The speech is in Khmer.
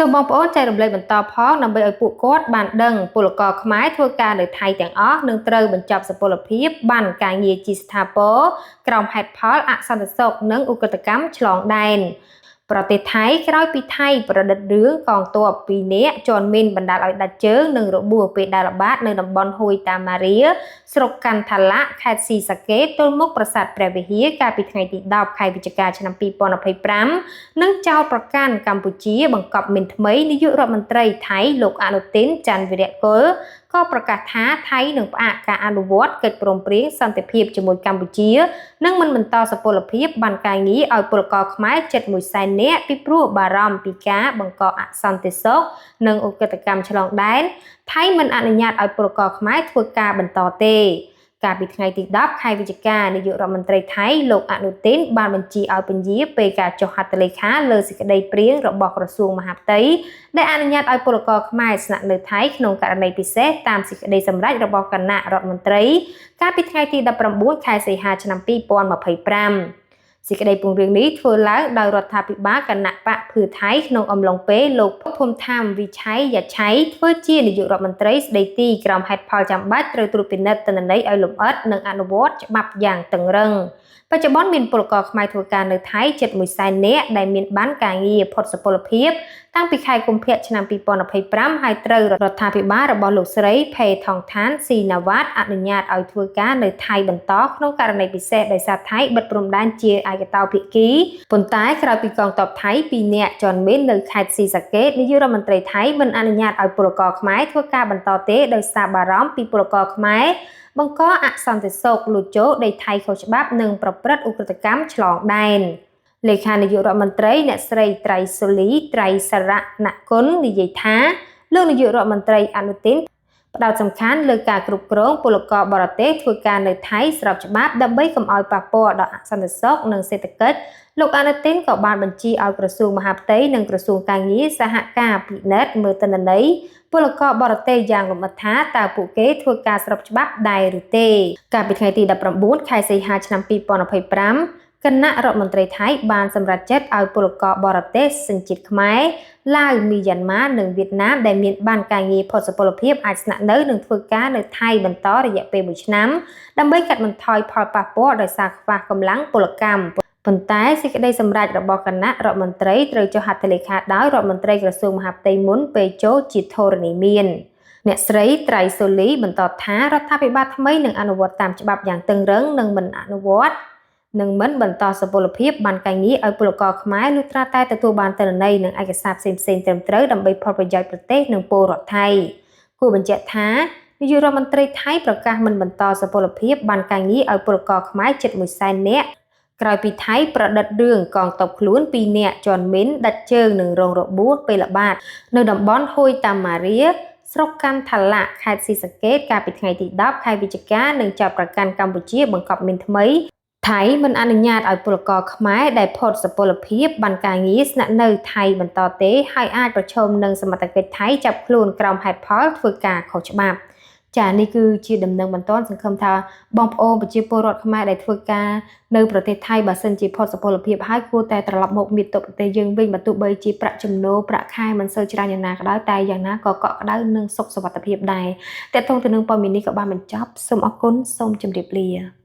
សូមបងប្អូនចែករំលែកបន្តផងដើម្បីឲ្យពួកគាត់បានដឹងពលករខ្មែរធ្វើការនៅថៃទាំងអស់នឹងត្រូវបញ្ចប់សុពលភាពបានការងារជាស្ថាពរក្រោមហេតុផលអសន្តិសុខនិងឧក្រិដ្ឋកម្មឆ្លងដែនប្រទេសថៃក្រោយពីថៃប្រឌិតរឿងកងទ័ព2នាក់ជន់មីនបណ្ដាលឲ្យដាច់ជើងនិងរបួសពេលដើរល្បាតនៅតំបន់ហួយតាម៉ារីស្រុកកាន់ថាឡាខេត្តស៊ីសាកេតទល់មុខប្រាសាទព្រះវិហារកាលពីថ្ងៃទី10ខែវិច្ឆិកាឆ្នាំ2025និងចោទប្រកាន់កម្ពុជាបង្កប់មីនថ្មីនាយករដ្ឋមន្ត្រីថៃលោកអនុទិនច័ន្ទវិរៈគុលក៏ប្រកាសថាថៃនឹងផ្អាកការអនុវត្តកិច្ចព្រមព្រៀងសន្តិភាពជាមួយកម្ពុជានិងមិនបន្តសុពលភាពបានការងារឲ្យពលករខ្មែរជិត1សែននាក់ពីព្រោះបារម្ភពីការបង្កអសន្តិសុខនិងឧក្រិដ្ឋកម្មឆ្លងដែនថៃមិនអនុញ្ញាតឲ្យពលករខ្មែរធ្វើការបន្តទេកាលពីថ្ងៃទី10ខែវិច្ឆិកានាយករដ្ឋមន្ត្រីថៃលោកអនុទិនបានបញ្ជាឲ្យពន្យាពេលការចុះហត្ថលេខាលើសេចក្តីព្រាងរបស់ក្រសួងមហាផ្ទៃដែលអនុញ្ញាតឲ្យពលករខ្មែរស្នាក់នៅថៃក្នុងករណីពិសេសតាមសេចក្តីសម្រេចរបស់គណៈរដ្ឋមន្ត្រីកាលពីថ្ងៃទី19ខែសីហាឆ្នាំ2025សេចក្តីពង្រាងនេះធ្វើឡើងដោយរដ្ឋាភិបាលគណៈបកភឿថៃក្នុងអំឡុងពេលលោកភូមិធម្មវិឆ័យយ៉ាឆៃធ្វើជានាយករដ្ឋមន្ត្រីស្ដីទីក្រោមហេតុផលចាំបាច់ត្រូវត្រួតពិនិត្យទិន្នន័យឲ្យលម្អិតនិងអនុវត្តច្បាប់យ៉ាងតឹងរឹងបច្ចុប្បន្នមានពលករខ្មែរធ្វើការនៅថៃជិត1សែននាក់ដែលមានបានការងារផុតសុពលភាពតាំងពីខែកុម្ភៈឆ្នាំ2025ហើយត្រូវរដ្ឋាភិបាលរបស់លោកស្រីផេថងឋានស៊ីណាវ៉ាត់អនុញ្ញាតឲ្យធ្វើការនៅថៃបន្តក្នុងករណីពិសេសដោយសារថៃបិទព្រំដែនជាឯកតោភាគីប៉ុន្តែក្រោយពីកងទ័ពថៃ2នាក់ជន់មីននៅខេត្តស៊ីសាកេតនាយករដ្ឋមន្ត្រីថៃមិនអនុញ្ញាតឲ្យពលករខ្មែរធ្វើការបន្តទេដោយសារបារម្ភពីពលករខ្មែរបង្កអសន្តិសុខលួចចូលដីថៃខុសច្បាប់និងប្រព្រឹត្តឧក្រិដ្ឋកម្មឆ្លងដែនលេខានាយករដ្ឋមន្ត្រីអ្នកស្រីត្រៃសូលីត្រៃសារណគុណនិយាយថាលោកនាយករដ្ឋមន្ត្រីអនុទិនផ្ដោតសំខាន់លើការគ្រប់គ្រងពលករបរទេសធ្វើការនៅថៃស្របច្បាប់ដើម្បីកុំឲ្យប៉ះពាល់ដល់អសន្តិសុខនិងសេដ្ឋកិច្ចលោកអនុទិនក៏បានបញ្ជាឲ្យក្រសួងមហាផ្ទៃនិងក្រសួងការងារសហការពិនិត្យមើលទិន្នន័យពលករបរទេសយ៉ាងលម្អិតថាតើពួកគេធ្វើការស្របច្បាប់ដែរឬទេកាលពីថ្ងៃទី19ខែសីហាឆ្នាំ2025គណៈរដ្ឋមន្ត្រីថៃបានសម្រេចចិត្តឲ្យពលករបរទេសសញ្ជាតិខ្មែរឡាវមីយ៉ាន់ម៉ានិងវៀតណាមដែលមានបានការងារផុតសុពលភាពអាចស្នាក់នៅនិងធ្វើការនៅថៃបន្តរយៈពេល1ឆ្នាំដើម្បីកាត់បន្ថយផលប៉ះពាល់ដោយសារខ្វះកម្លាំងពលកម្មប៉ុន្តែសេចក្តីសម្រេចរបស់គណៈរដ្ឋមន្ត្រីត្រូវចុះហត្ថលេខាដោយរដ្ឋមន្ត្រីក្រសួងមហាផ្ទៃមុនពេលចូលជាធរណីមានអ្នកស្រីត្រៃសូលីបន្តថារដ្ឋាភិបាលថ្មីនឹងអនុវត្តតាមច្បាប់យ៉ាងតឹងរ៉ឹងនិងមិនអនុវត្តនិងមិនបន្តសុពលភាពបានការងារឲ្យពលករខ្មែរលុះត្រាតែទទួលបានទិន្នន័យនិងឯកសារផ្សេងៗត្រឹមត្រូវដើម្បីផលប្រយោជន៍ប្រទេសនិងពលរដ្ឋថៃគួរបញ្ជាក់ថានាយករដ្ឋមន្ត្រីថៃប្រកាសមិនបន្តសុពលភាពបានការងារឲ្យពលករខ្មែរជិត1សែននាក់ក្រោយពីថៃប្រឌិតរឿងកងទ័ពខ្លួន2នាក់ជន់មីនដាច់ជើងនិងរងរបួសពេលល្បាតនៅតំបន់ហួយតាម៉ារីស្រុកកាន់ថាឡាខេត្តស៊ីសាកេតកាលពីថ្ងៃទី10ខែវិច្ឆិកានិងចាប់ប្រកាន់កម្ពុជាបង្កប់មីនថ្មីថៃមិនអនុញ្ញាតឲ្យពលករខ្មែរដែលផុតសុពលភាពបានការងារស្នាក់នៅថៃបន្តទេហើយអាចប្រឈមនឹងសមត្ថកិច្ចថៃចាប់ខ្លួនក្រោមហេតុផលធ្វើការខុសច្បាប់ចានេះគឺជាដំណឹងបន្ទាន់សង្ឃឹមថាបងប្អូនប្រជាពលរដ្ឋខ្មែរដែលធ្វើការនៅប្រទេសថៃបើសិនជាផុតសុពលភាពហើយគួរតែត្រឡប់មកមាតុប្រទេសយើងវិញបើទោះបីជាប្រាក់ចំណូលប្រាក់ខែមិនសូវច្រើនយ៉ាងណាក៏ដោយតែយ៉ាងណាក៏កក់ក្ដៅនិងសុខសុវត្ថិភាពដែរតេតងទៅនឹងព័ត៌មាននេះក៏បានបញ្ចប់សូមអរគុណសូមជម្រាបលា។